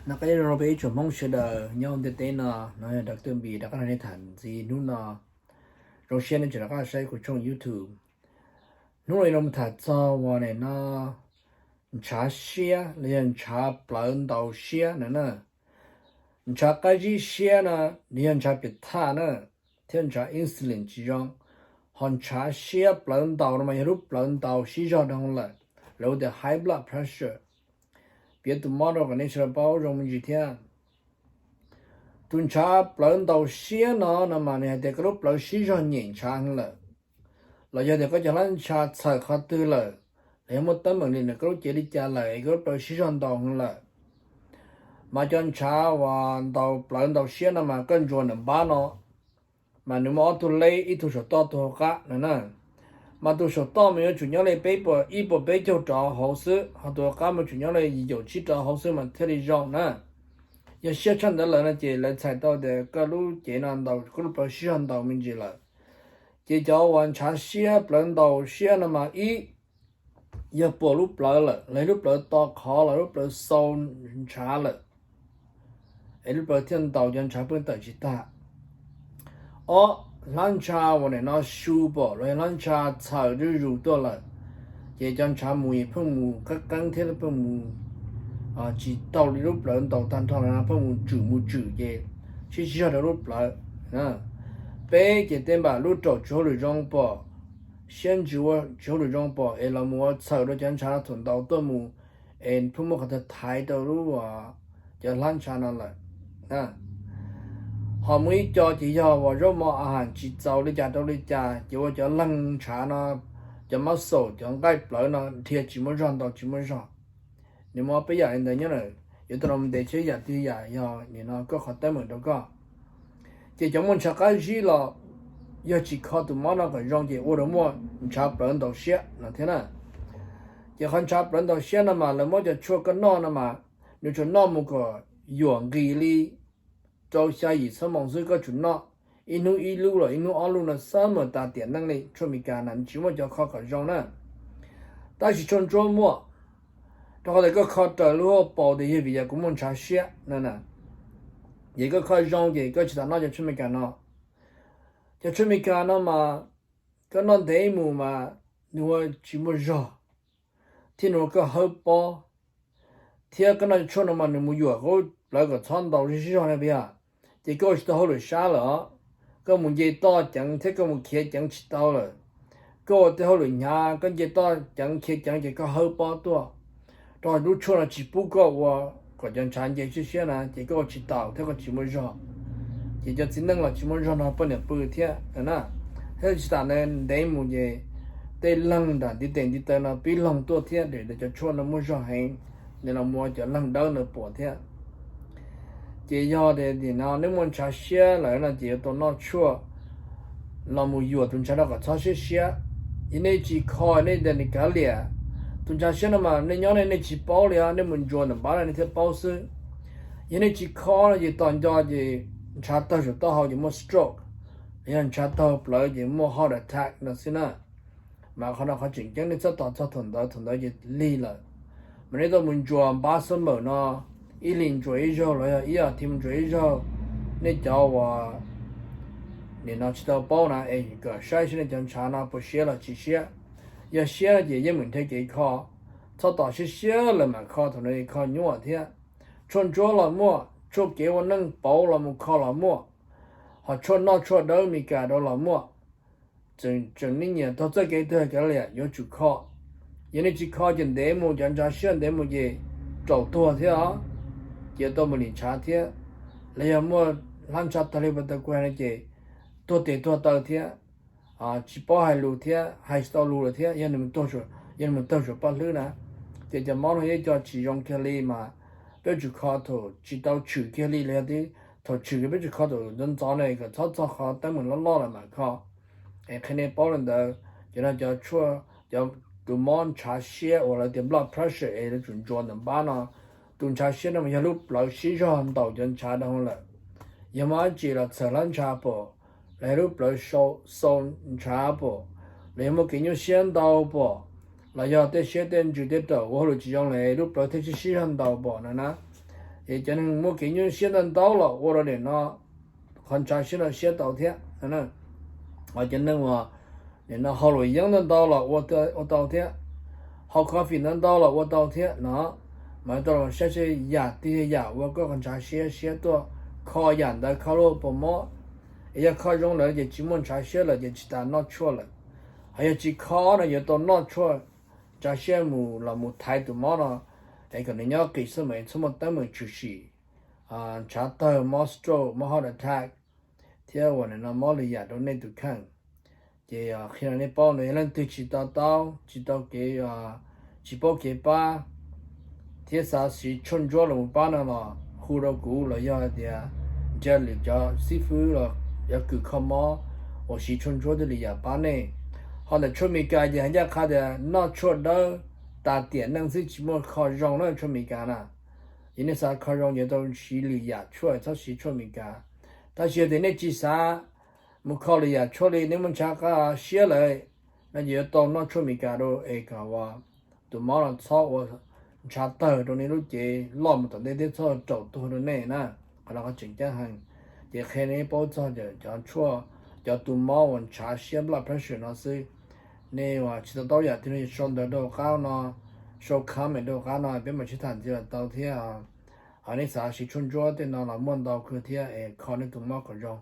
Noj qab nyob zoo rau peb ib tsoom Hmoob sawv daws nyob ua ntiaj teb no, no yog Doctor Npis rov qab los nrog nej tham ntxiv hnub no. Zoo siab nej tseem rov qab saib kuv tshooj YouTube. Hnub no yuav los tham txog uas nim no ntshav siab los yog ntshav plawv ntaus siab no na. Ntshav qab zib siab no nws yog ntshav piam thaj na, thiab ntshav insulin tsis zoo. Ho ntshav siab plawv ntaus no mas yog lub plawv ntaus siab zog dhau lawm, lawv hu tias high blood pressure. Piav tus mob rau kom nej sawv daws paub zoo me ntsis thiab. Tus ntshav plawv ntaus siab no no mas nws hais tias koj lub plawv siab zog nyem ntshav heev lawm, los yog tias koj cov hlab ntsha txhawm qhov twg lawm, los yog muaj teeb meem li ntawm koj lub cev li cas lawm es koj lub plawv siab zog ntaus heev lawm. Mas cov ntshav uas ntaus plawv ntaus siab no mas koj ntsuas ntawm npab no, mas nws muaj ob tug leb, ib tug saum toj tus hauv qab no na. Mas tus saum toj mas yuav tsum nyob li peb puas ib puas peb caug rov hauv xwb, ho tus hauv qab mas tsum nyob li yim caum tsib rov hauv xwb mas thiaj li zoo na. Yog siab tshaj ntawd lawm no ces lawv txhais tau tias koj lub cev no ntaus, koj lub plawv siab zog ntaus me ntsis lawm. Ces cov uas ntshav siab plawv ntaus siab no mas ib, yog puas lub plawv lawm, los yog lub plawv to qhov los lub plawv xau ntshav lawm, es lub plawv thiaj ntaus cov ntshav pheej tawm tsis tag. Ob, hlab ntsha uas nim no su pom los yog hlab ntsha txhawm zuj zus tuaj lawm, ces cov ntshav mus pheej mus qeeb qeeb thiab pheej mus tsis tau li lub plawv ntaus tag nrho no, pheej mus tswm mus tswm ces siab siab zog rau lub plawv. Peb ces tej npam lub raum tsis hauj lwm zoo pom, siab ntsws ua tsis hauj lwm zoo pom es los mus ua txhawm rau cov ntshav no thaum ntaus tuaj mus, es pheej muaj qhov thaiv thaiv rau lub, cov hlab ntsha no lawm. Ho muaj ib co ces yog uas zaub mov a has tsis txaus li cas rau li cas ces ua cov leeg ntshav no, cov muscle, cov nqaij plawv no dhia tsis muaj zog, ntaus tsis muaj zog. Nws muaj peb yam li ntawd nyob, yuav tau los ntes tseb yam twg yam yog nim no koj qhov teeb meem rau koj. Ces cov muaj ntshav qab zib los yog tsis kho tus mob no kom zoo ces ua rau muaj ntshav plawv ntaus siab no thiab na. Ces qhov ntshav plawv ntaus siab no mas lawv muab cov tshuaj koj noj no mas nws tsuas noj mus kom yuam nqis li rau xya yim xuab moos xwb, koj tsum noj ib hnub ib lub los ib hnub ob lub no xwb mas tas tiam neej li. Tshuaj Amelikas na nws tsis muaj cov kho kom zoo na. Tab sis tshuaj ntsuab muaj, rau qhov tias koj kho raws lub hauv paus tias yog vim yam kuv muaj ntshav siab no na. Ces koj kho zoo ces koj tsis tas noj cov tshuaj Amelikas no. Cov tshuaj Amelikas no mas koj noj ntev mus mas nws ua tsis muaj zog, thiab nws ua koj hawb pob, thiab koj noj cov tshuaj no mas nws mus yuam koj lub plawv kom txhob ntaus siab zog na yom. Ces koj ua tsis tau hauj lwm sab lawm os. Koj mus nce toj ceev thiab koj mus khiav ceev tsis tau lawm. Koj ua tej hauj lwm hnyav koj nce toj ceev khiav ceev ces koj hawb pob tuaj, rau qhov lub tshuaj no tsis pub koj ua kom cov ntshav nce siab siab na, ces koj ua tsis taus thiab koj tsis muaj zog. Ces cov txiv neej los tsis muaj zog nrog poj niam pw thiab na. Thiab tsis tas ntawd ntev mus ces tej leeg nram ntiv tes ntiv taw no pib loog tuaj thiab, vim cov tshuaj no muaj zog heev, nws los mus ua cov leeg dawb ntawd puas thiab. Ces yog tias nim no nej muaj ntshav siab lawm no ces yuav tau noj tshuaj los mus yuam tus ntshav no kom txhob siab siab. Yog nej tsis kho nej ntawd nws kav liam. Tus ntshav siab no mas nej nyob nej, nej tsis paub li os, nej mus ntsuas ntawm npab no nej thiaj paub xwb. Yog nej tsis kho no ces tos nco ces ntshav tawg saum taub hau ces muaj stroke, yog ntshav tawg plawv ces muaj heart attack no xwb na. Mas qhov no qhov tseem ceeb nej txhob tos txog thaum ntawd, thaum ntawd ces lig lawm. Mas nej tau mus ntsuas npab xab mawm no, ib hlis ntsuas ib zaug los yog ib as thiv mus ntsuas ib zaug. Nej cov uas nim no tsis tau paub na es kom saib saib nej cov ntshav no puas siab los tsis siab. Yog siab no ces yeej meem nrhiav kev kho, txhob tos siab siab lawm mam kho, thaum no kho nyuaj thiab. Tshuaj ntsuab los muaj, tshuaj kev ua neej pauv los mus kho los muaj, ho tshuaj noj tshuaj dawb Meskas rau los muaj. Tseem nej nyiam taug txoj kev twg kav liam yuav tsum kho. Yog nej tsis kho ces ntev mus cov ntshav siab ntev mus ces raum tuag thiab os, ces yuav tau mus lim ntshav thiab. Los yog muaj hlab ntshav tawg li pas taw kuv hais no ces tuag tes tuag taw thiab, tsis paub hais lus thiab hais tsis tau lus lawm thiab, yog nws mus tawg saum paj hlwb na. Ces cov mob no yog ib co tsis zoo kiag li mas peb tsum kho thaum tsis tau tshwm kiag li los yog thaum tshwm kiag peb tsum kho thaum ntxov ntxov ne kom txhob txog qhov teeb meem loj loj lawm mam kho. Es qhia nej paub li ntawd, ces no cov tshuaj, cov, tus mob ntshav siab uas lawv tias blood pressure es lawv tsum ntsuas ntawm npab no, tus ntshav siab no mas yog lub plawv siab zog ntaus cov ntshav dhau lawm. Yog muaj dab tsi los txhawm hlab ntsha pom, los yog lub plawv xau ntshav pom, los yog muaj kev nyuaj siab ntau pom, los yog tej siab tej ntsws tej raum ua hauj lwm tsis zoo los lub plawv thiaj siab siab zog ntaus pom no na. Es cov neeg muaj kev nyuaj siab ntau ntau los ua rau nim no qhov ntshav siab no siab tau thiab. Ho cov neeg uas nim no haus luam yeeb ntau ntau los ua tau thiab, haus coffee ntau ntau los ua tau thiab no. Mas tau los saib seb yam twg yog yam ua koj qhov ntshav siab siab tuaj, kho yam ntawd kho lub puas mob. Es yog kho zoo lawm ces tsis muaj ntshav siab lawm ces tsis tas noj tshuaj lawm. Ho yog tsis kho no yuav tau noj tshuaj ntshav siab mus los mus thaiv tus mob no, es kom nws nyob qis xwb mas txhob muaj teeb meem tshwm sim ntshav tawg, mob stroke, mob heart attack, thiab uas nim no mob lwm yam rau nej tus kheej. Ces qhia rau nej paub no, yog leej twg tsis to taub, tsis tau kev, tsis paub kev pab, thiab xav siv tshuaj ntsuab los mus pab no los hu rau kuv los yog tias nrhiav lwm cov xib fwb los yog kws kho mob uas siv tshuaj ntsuab thiaj li yam pab nej. Ho ntawm tshuaj Amelikas ces hais ncaj qha tias noj tshuaj dawb tas tiam neej xwb tsis muaj kho zoo na tshuaj Amelikas na. Yog nej xav kho zoo ces tau siv lwm yam tshuaj, txhob siv tshuaj Amelikas. Tab sis yog tias nej tsis xav mus kho lwm yam tshuaj li, nej muaj ntshav qab siab lawm no ces yuav tau noj tshuaj Amelikas rau es kom tus mob no txhob ua ntshav tawg rau nej lub cev loj mus tom ntej thiab txhob raum tuag rau nej na. Qhov no qhov tseem ceeb heev. Ces qhia nej paub txog cov tshuaj, cov tus mob uas ntshav siab blood pressure no xwb. Nej uas tsis to taub yam twg no sau ntawv rau qab no, sau comment rau qab no peb mam sib tham ntxiv los tau thiab. Ho nej xav siv tshuaj ntsuab tej no los muaj ntau kawg thiab es kho nej tus mob kom zoo.